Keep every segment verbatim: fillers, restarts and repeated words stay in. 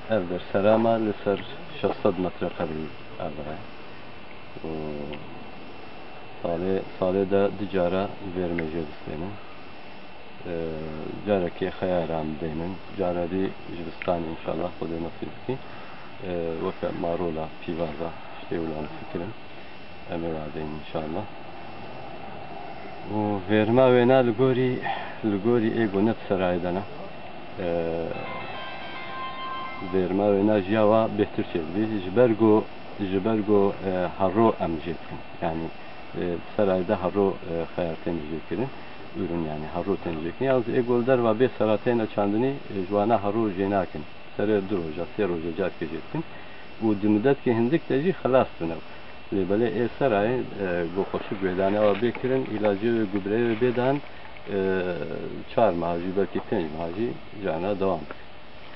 Ev der sera me li ser şeş sed metre karî ev e. Û salê, salê de du cara vêrmê jê distênin. Ee, carekê xeyara em dênin, cara dî zivistanê înşallah Xwedê nesîb bikî. Ee, weke marola, pîvaza, tiştê wila em fikirin. Em ê wadeyîn înşallah. Û vêrma wêna li gorî, li gorî ê ku ne di serayê de ne. Ee, vêrma wêna jiya wa bêhtir çêdibî. Ji ber ku, ji ber ku, e, herro em jê dikin. Yanî, e, di serayê de herro, e, xeyar tên jê kirin. Ürün yanî herro tên jê kirin. Yalnız ê ku li derva bê sera têne çandinî, e, ji wana herro jê nakin. Serê du roja, sê roja carkê jê dikin. Û di midetkê hindik de jî xelas dibin ew. Lê belê ê serayê, e, ku xweşik wê dane ewa bê kirin, îlacê wê, gubreyê wê bê dan, e, çar meha jî, belkî pênc meha jî carna dewam dikin.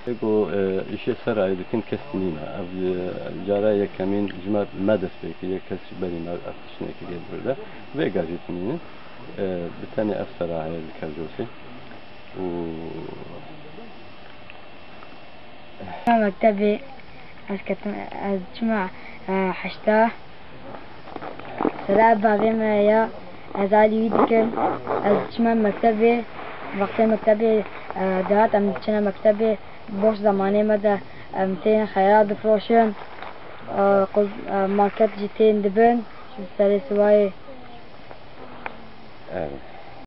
Ê ku, e, îşê serayê dikin kes nîne. Ev, e, cara yekemîn ji me, me dest pê kiriye, kes ji berî me ev tişt nekiriye di vir de. Vêga jî tinînin. E, bi tenê ev sera heye li Kercosê. Û Çima mektebê? Ez ketim, ez çima, e, heşta? Sera bavê me ya, ez alî wî dikim. Ez çima mektebê, wextê mektebê, e, dihat em diçine mektebê, boş zemanê me de em tên xeyra difroşin. E, quz-, e, market jî tên dibin, ji serê sibayê. Evet.